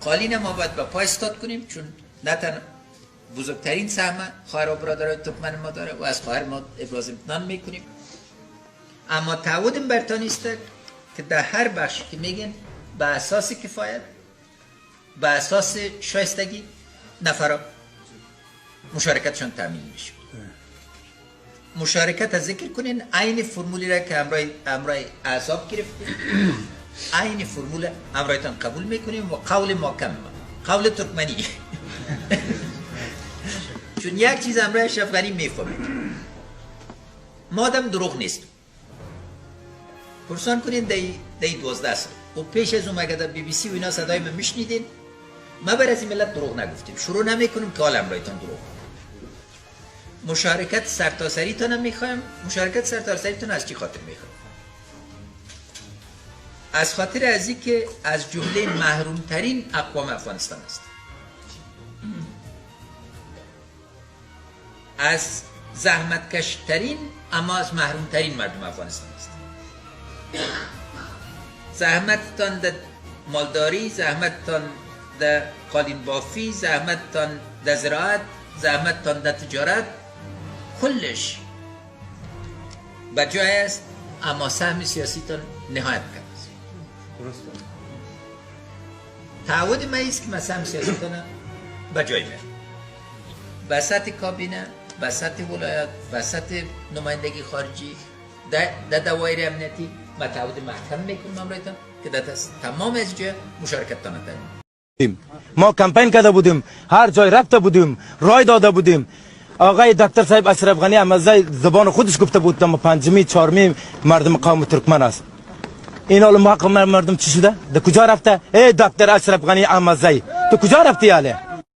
قالین ما باید به پای استاد کنیم، چون نه تنها بزرگترین سهم خواهر و برادرای ترکمن ما داره و از خواهر ما ابراز امتنان میکنیم، اما تعهدم برتان است که در هر بخش که میگن به اساس کفایت، به اساس شایستگی نفرا مشارکتشان تامین میشه. مشارکت از ذکر کنین، عین فرمولی را که همراه اعصاب گرفتیم، عین فرمول همراهتان قبول میکنیم و قول ما کم، قول ترکمنی. چون یک چیز همراه اشرف غنی میفهمید، مادم دروغ نیست. پرسان کنین دی 12 سال و پیش از اون مگه در بی بی سی و اینا صدای من میشنیدین؟ ما بر از این ملت دروغ نگفتیم، شروع نمیکنیم که حال همراهتان دروغ. مشارکت سرتاسری تان میخوایم. مشارکت سرتاسری تان از چی خاطر میخوایم؟ از خاطر از این که از جمله محروم ترین اقوام افغانستان است، از زحمتکش ترین اما از محروم ترین مردم افغانستان است. زحمتتان در مالداری، زحمتتان در قالین بافی، زحمتتان در زراعت، زحمتتان در تجارت، کلش به جای است، اما سهم سیاسیتان نهایت کم است. تعهد من است که من سهم سیاسیتان به جای میارم، به سطح کابینه، به سطح ولایت، به سطح نمایندگی خارجی، در دوایر امنیتی. ما تعهد محکم میکنم امرایتان که در تمام از جای مشارکت تانه. ما کمپین کرده بودیم، هر جای رفته بودیم، رای داده بودیم. آقای دکتر صاحب اشرف غنی احمدزی زبان خودش گفته بود ما پنجمی چهارمی مردم قوم ترکمن است. این حال حق مردم چی شده؟ ده کجا رفته؟ ای دکتر اشرف غنی احمدزی تو کجا رفتی؟ حاله